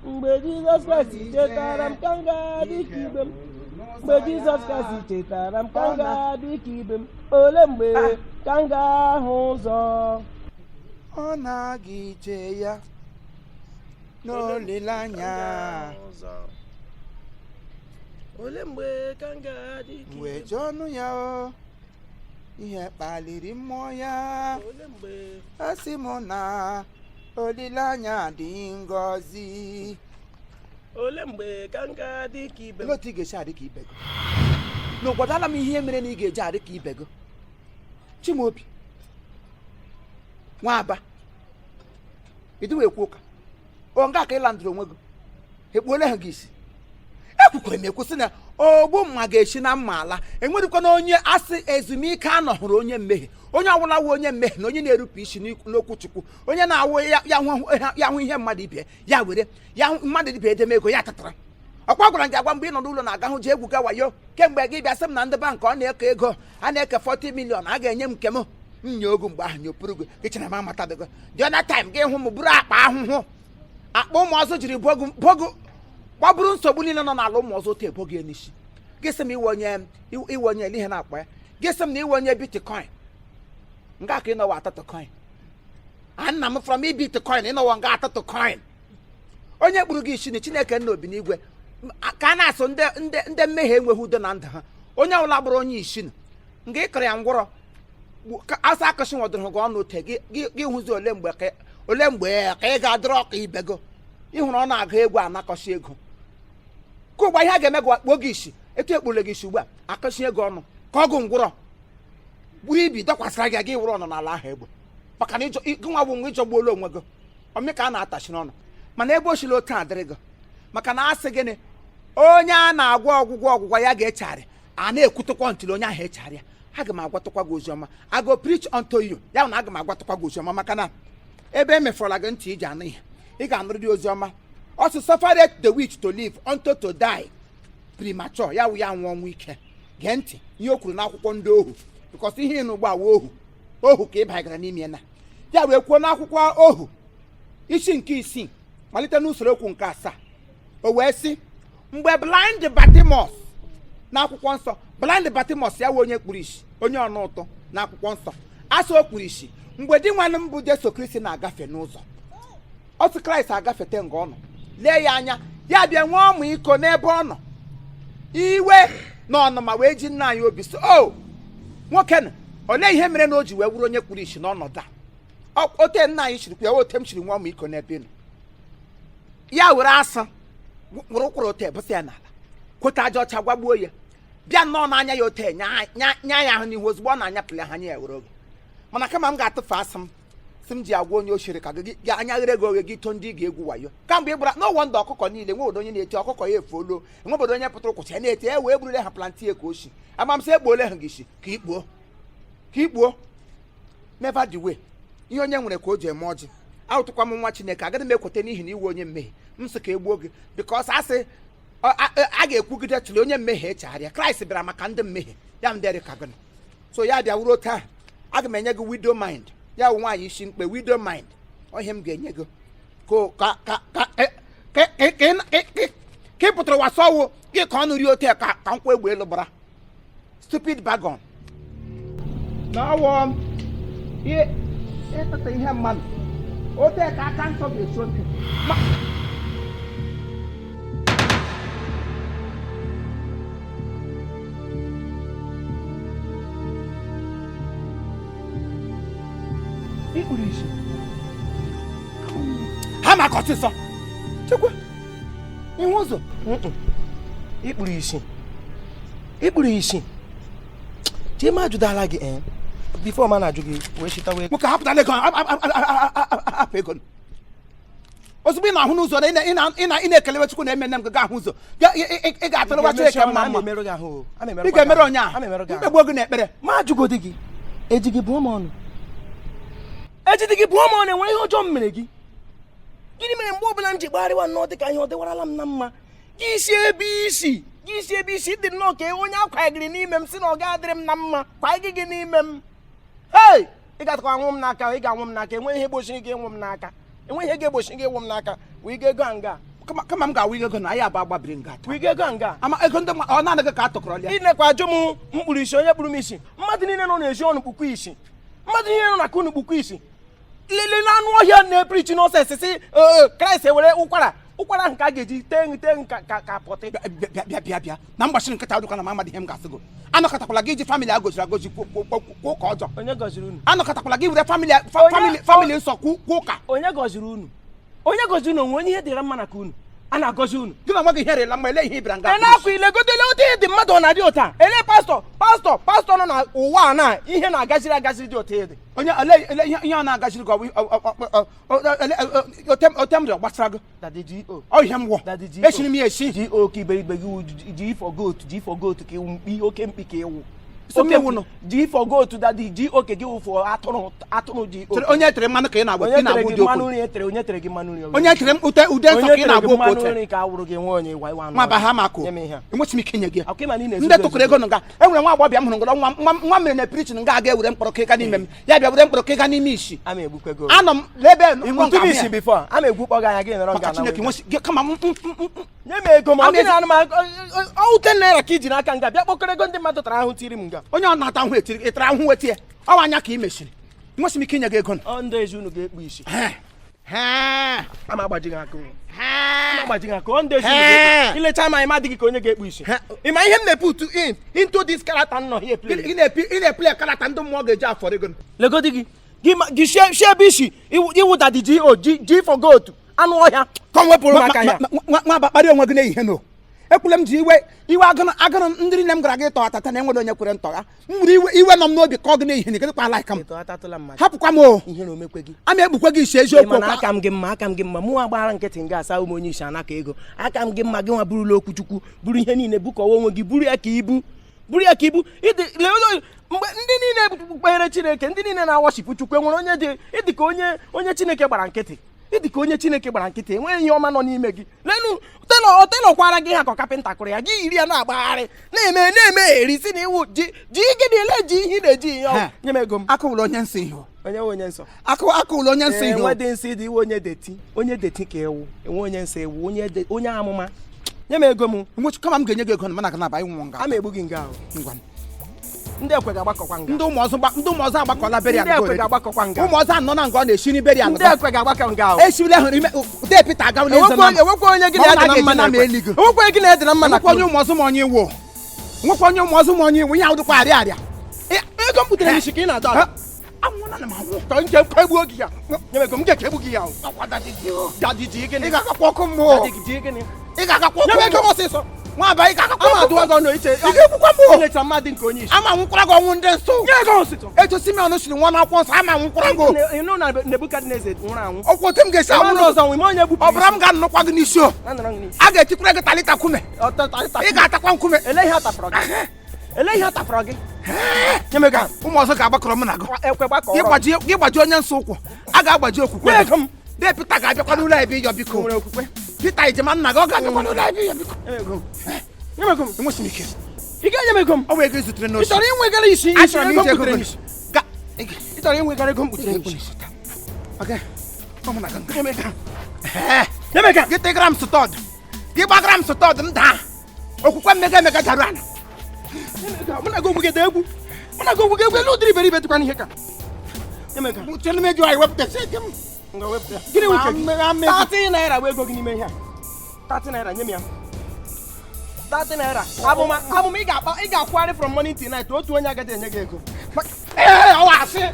Mgbe Jizọs Kraịst chetara m, ka m ga-adị ka ibe m. Mgbe Jizọs Kraịst chetara m, ka m ga-adị ka ibe m. Ole mgbe ka m ga-ahụ ụzọ? Ọ na-aga ije ya n'olileanya. Ole mgbe ka m ga-adị ka wee ibe m? jụọ ọnụ ya o ihe kpaliri mmụọ ya. Ole mgbe? Asị m na olileanya dị ngọzi. Ole mgbe ka m ga-adị ka ibe m? Olee otu ị ga-esi adị ka ibe gị? Na ụgwadala m ihe mere na ị ga-eji adị ka ibe gị. Chimaobi Nwaba, ịdịwa ekwu ụka o nga ka ịlandịrị onwe gị, ekpuola ha gị isi. Ekwukwere m ekwu sị na ogbu mma ga-esi na mma ala. Enwerikwana onye asị ezumike anọhụrụ onye mmehie. Onye ọbụla wụ onye mmehie na onye na-erupụ isi n'okwu Chukwu, onye na-awụ ya hụ ihe mmadụ ibe ya were ya hụ mmadụ ibe edeme ego ya tatara. Ọkwa gwara gị agwa mgbe ị nọ n'ụlọ na-aga hụ ji egwu ga wayo kemgbe gị bịa sị m na ndị bankị ọ na-eke ego a na-eke 40 million a ga-enye m nke m nye ogu mgbe ahụ nyopụrụ gị gị chere m amatabego. The other time gị hụ m buru akpa ahụhụ, akpa ụmụ ọzọ jiri bogu bogu gbaburu nsogbu niile nọ n'ala ụmụ ọzọ otu ebo gị n'isi. Gị sị m iwe onye iwe onye ihe na-akpa ya, gị sị m na iwe onye bitcoin nga ka ịnọwa atụtụ coin a nna m from bitcoin ịnọwa nga atụtụ coin. Onye kpụrụ gị isi na Chineke nna obi n'igwe ka a na-asụ ndị ndị ndị mmehie enweghị udo na ndụ ha. Onye ọbụla gbụrụ onye isi nga ịkọrọ ya ngwọrọ asa akụsị nwọdụrụ gị ọnụ ote gị hụzi ole mgbe ka ole mgbe ka ị ga-adịrị ọka ibe gị. Ịhụrụ ọ na-agụ egwu anakọsị ego ka ụgba ihe a ga-eme gị kpuo gị isi etu ekpule gị isi ugbu a akụsị ego ọnụ ka ọgụ ngwụrọ buru ibi dọkwasịra gị gị wụrụ ọnọ n'ala ahụ egbe maka na gị nwa bụ nwa ịjọgbuola onwe gị ọmị ka a na-atachi n'ọnụ. Mana ebe o sila otu adịrị gị maka na asị gịnị onye a na-agwọ ọgwụgwọ ọgwụgwọ ya ga-echegharị a na-ekwutụkwa ntụli onye ahụ echegharị ya. Aga m agwatụkwa gị oziọma, I go preach unto you, ya na aga m agwatụkwa gị oziọma maka na ebe emefọrọla gị ntị iji anụ ihe ị ga-anụrịrị oziọma. Ọ sị suffereth the witch to live unto to die premature, ya wụ ya nwụọ ọnwụ ike. Gee ntị ihe o kwuru n'akwụkwọ ndị ohu, because ihe ịnụ ugbu a wụ ohu ohu ka ị banyegara n'ime na ya wee kwuo n'akwụkwọ ohu isi nke isii malite n'usoro okwu nke asaa. O wee sị mgbe blind Bartimaeus n'akwụkwọ nsọ, blind Bartimaeus ya wụ onye kpuru isi, onye ọnụ ụtụ n'akwụkwọ nsọ asị o kpuru isi mgbe di nwanne m bụ Jesu Kristi na-agafe n'ụzọ, ọsị Kraịst agafete nga ọ nọ lee ya anya ya bịa nwee ọmụ iko n'ebe ọ nọ, iwe na ọnụma wee ji nna anyị obi sị o nwoke nụ olee ihe mere na o ji wee wuru onye kpuru isi n'ọnọdụ a? Ote nna anyị chiri ya ote m chiri nwa ọmụ iko n'ebe ị nọ. Ya were asụ were ụkwụrụ ote bụsị ya n'ala kweta aja ọcha gwagbuo ya bịa nnọọ n'anya ya ote nya ya ahụ n'ihu ozugbo ọ na-anyapụli ha anya ya were oge. Mana kama m ga-atụfu asụ m si m ji agwa onye ochiri ka gị anya ghere gị oghe gị too ndị ị ga-egwu wayo kamgbe ị gbara n'ụwa ndụ ọkụkọ niile nwe obodo onye na-eti ọkụkọ ya efuolo enwe obodo onye pụtara ụkwụcha ya na-eti e wee burule ha plantie ka oshi amamsị egbuole ha gị isi ka ikpuo ka ikpuo. Never the way ihe onye nwere ka o ji eme ọjị. Ahụtụkwa m nwa Chineke agaghị m ekweta n'ihi na iwe onye mmehie m sị ka e gbuo gị because asị a ga-ekwugide tụli onye mmehie echegharịa. Kraịst bịara maka ndị mmehie ya ndị dị ka gịnị so ya bịa wuru otu ahụ. Aga m enye gị widow mind, ya wụ nwaanyị isi mkpe widow mind ihe m ga-enye gị ka ị pụtara ụwa sọwụ gị ka ọnụ rie otu ka ka nkwụ egbe elu gbara stupid bagon na ọwụ ịtụta ihe mmadụ otu ka aka nsọ ga-esi ote. Ikpuru isi ha maka ọsịsọ chekwa ihu ụzọ. Ikpuru isi ikpuru isi chee m ajụdala gị before ma na-ajụ gị wee chita wee nwoke hapụtala ego hapụ ego ozugbo ị na-ahụ n'ụzọ na ị na-ekelewe Chukwu na eme nne m gị ga-ahụ ụzọ ị ga-atụrụwa Chineke mma mma ị ga-emere onye ahụ mkpegbuo gị n'ekpere. Ma ajụgodi gị eji gị bụọ m ọnụ ejidi gị bụọ m ọnụ enwere ihe ọjọọ m mere gị? Gịnị mere mgbe ọbụla m ji gbagharịwa nnọọ dịka ihe ọ dịwarala m na mma gị isi ebe isi gị isi ebe isi dị nnọọ ka onye akwagịrị n'ime m si na ọ ga-adịrị m na mma kwagị gị n'ime m. Hei ị ga-atakwa anwụ m n'aka ị ga-anwụ m n'aka enweghị ihe gbochiri gị ịnwụ m n'aka enweghị ihe ga-egbochi gị ịnwụ m n'aka wee ga ego a nga Kama m ga-awụ ego na anyị abụọ agbabiri nga taa. Wigo ego nga. Ama ego ndị ọ naanị gị ka a tụkọrọ ya. Ị nekwa ajụ m mkpụrụ isi onye kpụrụ m isi. Mmadụ niile nọ n'ezi ọnụ kpukwa isi. Mmadụ niile nọ na kunu kpukwa isi. Lele na anụ ọhịa na-eprichi nonsense si Kraịst ewere ụkwara ụkwara ahụ ka a ga-eji tee tee ka pọtị. Bịa bịa bịa bịa na mgbachiri nkịta dụkwa na m amadị ihe m ga-asị gị. Anọkọtakwala gị iji family a goziri agozi kwuo ụka ọjọọ. Onye gọziri unu? Anọkọtakwala gị were family family nsọ kwuo ụka. Onye gọziri unu? Onye gọziri unu? Onwe onye ihe dịra mma na ka unu? A na-agọzi unu. Gị na onwe gị ihe rịla mma, ele ihe ị bịara nga. Ele akwa ilegodele otu ihe dị mmadụ ọ na-adị ụta. Ele pastọ pastọ pastọ nọ na ụwa a na ihe na-agaziri agaziri dị otu ihe dị. Onye ele ele ihe ọ na-agaziri gị ote m rịọ gbasara gị. Daddy G.O. Ọ ihe m wọ. Daddy G.O. Eshiri m ya esi. G.O. ka iberibe gị G for goat, G for goat ka iwu mkpi, oke mkpi ka ịwụ. Oke mkpi. G for goat, Daddy G.O. ka gị wụ for atụrụ atụrụ G.O. Onye tere mmanụ ka ị na-agba Onye tere gị mmanụ nri etere, onye tere gị mmanụ nri. Onye tere ute ude nsọ ka ị na-agba okwu mmanụ ote. nri ka awụrụ gị nwe onye ịwa ịwa anụ. Nwa ba ha mako. Nye m ihe a. Enweghị m ike inye gị. Akwa ịma na ị na-ezuzu Ndị tụkọrọ ezuzu. ego nga e nwere nwa agbọghọbịa m hụrụ ngọrọ nwa nwa mere na preaching nga aga ewere mkpọrọ kịga n'ime m ya bịa were mkpọrọ kịga n'ime isi. Ama egbukwe gị. Anọ m n'ebe Iwu tupu isi before ama egwu kpọ gị anya gị nọrọ maka nga na Chineke nwesị kama m nye m ego ma ọ Ama gị na anụ m ute naira ka iji n'aka nga bịa kpọkọrọ ego ndị mmadụ tara ahụ tiri m nga. Onye ọ na-ata ahụ etiri ịtara ahụ weta ya ọ anya ka ị mechiri nwesị m ike inye gị ego. Ọ ndị ezi unu ga-ekpu isi. Ama agbaji gị aka. Ama agbaji gị aka. Ọ ndị ezi unu ga-ekpu. Ilecha ma ịma adịghị ka onye ga-ekpu isi. Ị ma ihe m na-eput in into this character nọ here play. Ị na-eplay karata ndị mmụọ ga-eji afọrọ ego. Legodi gị gị shie ebe isi iwu Daddy G.O. G G for goat anụ ọhịa ka ọ wepụrụ m aka ya. Nwa akpakparị onwe gị n'ehihie no ekwule m ji iwe iwe agụrụ agụrụ ndị niile m gara gị tọọ atata na enwere onye kwere ntọgha m were iwe iwe nọ m n'obi ka ọ gị n'ehihie na gịnịkwa ala ka m hapụkwa m o ama egbukwe gị isi eziokwu. Aka m gị mma, aka m gị mma, mụ agbara nkịtị nga asa ụmụ onye isi anaka ego. Aka m gị mma, gị nwa burula okwu Chukwu buru ihe niile bukọwa onwe gị buru ya ka ibu buru ya ka ibu. Mgbe ndị niile kpere Chineke, ndị niile na-awọchipụ Chukwu enwere onye dị ịdị ka onye onye Chineke gbara nkịtị, ịdị ka onye Chineke gbara nkịtị, enweghị ihe ọma nọ n'ime gị. Lenu telọ kwara gị ha ka kapịnta kụrụ ya gị yiri ya na-agbagharị na-eme na-eme eri si na iwu ji ji gịnị ele ji ihe na-eji ihe ọ nye m ego m. Akụwụla onye nsọ ihe. Onye onye nsọ. Akụwụla onye nsọ ihe. Enwe dị nsọ dị iwe onye deti onye deti ka ewu enwe onye nsọ ewu onye amụma. Nye m ego m. Kama m ga-enye gị ego na mana na-aba ịnwụ nga. Ama egbu gị nga ahụ. Ngwa. Ndị ekwe ga-agbakọkwa nga. Ndị ụmụ ọzọ agbakọla berial. Ndị ekwe ga-agbakọkwa nga. Ụmụ ọzọ anọ na nga ọ na-esi berial. Ndị ekwe ga-agbakọ nga ahụ. Esirila hụrụ ime de Peter agawala eze na. Enwekwa onye gị na-ede na mma na eligo. Enwekwa onye gị na-ede na mma na. Enwekwa onye ụmụ ọzọ ma onye iwu. Enwekwa onye ụmụ ọzọ ma onye iwu ya ụdịkwa arịa arịa. Ego m butere n'isi ka ị na-adọ adọ. Anwụna na m anwụ. Ka nke m egbuo gị ya. Nye m ego m ga-ekegbu gị ya. Daddy G gịnị? Ị ga-agakwa ọkụ mmụọ. Daddy G gịnị? Ị ga-agakwa ọkụ Nye m ego m mmụọ. ọsịsọ. Nwa aba ị ga-agakwa Ama ọkụ adụwa gị ọnụ iche. Ị ga-egbukwa m o. Ilecha mmadụ nke onye isi. Ama nwụkwara gị ọnwụ ndị nsọ. Nye ego ọsịsọ. Etu Simeon siri nwa n'akwụkwọ nsọ ama nwụkwara gị. Ịnụ na Nebukadneza nwụrụ anwụ. Ọkwa otu m ga-esi Anwụ anwụ ọzọ nwụ ime onye gbupụ. Ọbara m ga-anọkwa gị n'isi o. A ga-etikwara gị talita nkume. Ị ga-atakwa nkume. Ele ihe atafọrọ gị. Ele ihe atafọrọ gị. Nye m ego ahụ. Ụmụ ọzọ ga-agbakọrọ m na gị. Ekwe gbakọrọ. Gị gbaji onye nsọ ụkwụ. A ga-agbaji okwukwe. Nye ego m. De Peter ga-abịakwa n'ụlọ ebe ịyọ biko. Nwere okwukwe. Peter ijema nna gị ọ ga-abịakwa n'ụlọ ebe ịyọ biko. Nye m ego m. Nye m ego m. Enweghị m ike. Ị ga-enye m ego m. Ọ bụ ego ị zutere Ị n'osi. chọrọ inwegara isi isi Achọrọ m ego iji m ego butere gị. n'isi. Ị chọrọ inwegara ego m butere n'isi. Ọ mụ na gị nga. Nye m ego. Nye m ego. Gị tịgara m sụtọd. Gị gbagara m sụtọd m daa. Okwukwe mmega emega daru ala. Mụ na gị ogbu gị egwu. Mụ na gị ogbu gị egwu elu ụdịrị iberibe dịkwa n'ihe ka. Nye m ego. Chere m eju anyị wepụta sị gị m. Nga wepụta. Gịnị wuche gị? 30 naira bụ ego gị n'ime ihe a. 30 naira nye m ya. 30 naira. Abụma abụma ị ga-akpa ị ga-akwụgharị from morning till night otu onye agaghị enye gị ego. Ee, ọ asị.